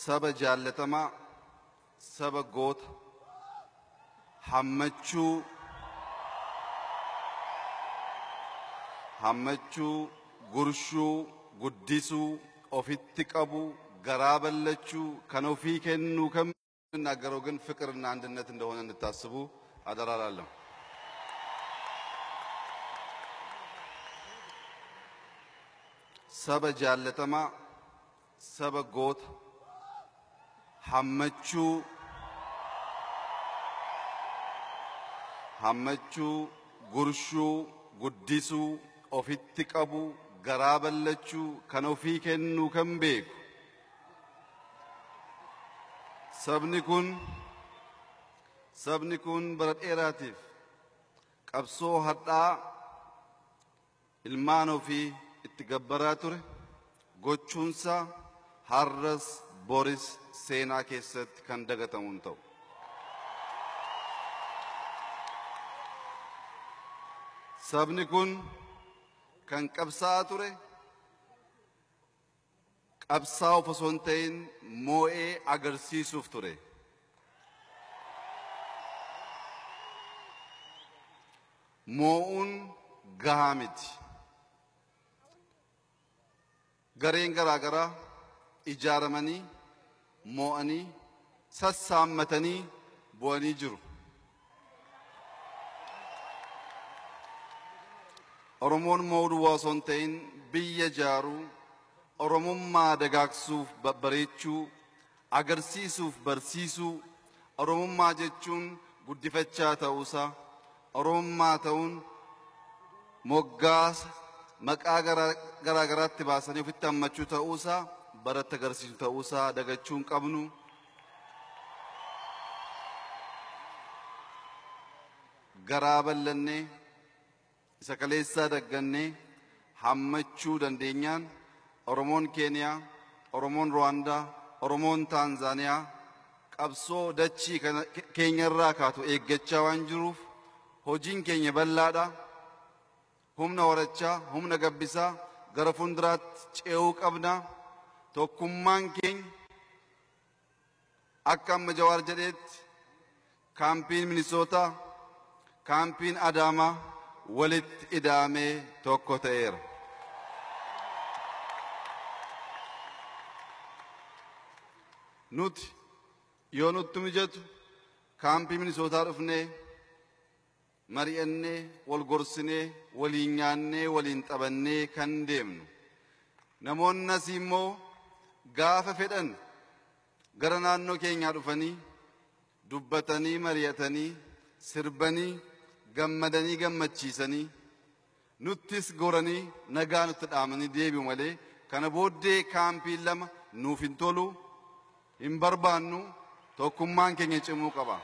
Saba jaallatamaa, saba goota, hammachuu, gurshuu, guddisuu, ofitti qabuu, garaa ballachuu, kan ofii kennuu kan የምናገረው ግን ፍቅርና አንድነት እንደሆነ እንድታስቡ አደራ እላለሁ። Saba jaallatamaa, saba goota, hammachuu, gurshuu, guddisuu, ofitti qabuu, garaa ballachuu, kan ofii kennuu kan beeku. Sabni kun bara dheeraatiif qabsoo hadhaa ilmaan ofii itti gabbaraa ture gochuunsaa har'as boris seenaa keessatti kan dagatamu hin ta'u. Sabni kun kan qabsaa'aa ture qabsaa'uuf osoo hin ta'in moo'ee agarsiisuuf ture. Moo'uun gahaa miti. Gareen garaa garaa ijaaramanii moo'anii sassaammatanii bu'anii jiru. Oromoon moo'uu duwwaa osoo hin ta'in biyya ijaaruu, Oromummaa dagaagsuuf babbareechuu, agarsiisuuf barsiisuu, Oromummaa jechuun guddifachaa ta'uusaa, Oromummaa ta'uun moggaasa maqaa garaa garaatti baasanii ofitti hammachuu ta'uusaa baratti agarsiisu ta'uusaa dagachuu hin qabnu. Garaa bal'annee isa kaleessaa daggannee hammachuu dandeenyaan Oromoon Keeniyaa, Oromoon Ruwaandaa, Oromoon Taanzaaniyaa qabsoo dachii keenyarraa kaatu eeggachaa waan jiruuf hojiin keenya bal'aadha. Humna horachaa, humna gabbisaa gara fuulduraatti ce'uu qabna. Tokkummaan keenya akka amma Jawaar jedheetti kaampiin Minisootaa, kaampiin Adaamaa walitti ida'amee tokko ta'eera. Nuti yoo nutti mijatu kaampii Minisootaa dhufnee mari'annee, wal gorsinee, waliin nyaannee, waliin taphannee kan deemnu. Namoonni asii immoo gaafa fedhan gara naannoo keenyaa dhufanii dubbatanii, mari'atanii, sirbanii, gammadanii, gammachiisanii, nuttis goranii, nagaa nutti dhaamanii deebi'u malee kana booddee kaampiin lama nuuf hin tolu, hin barbaannu. Tokkummaan keenya cimuu qaba.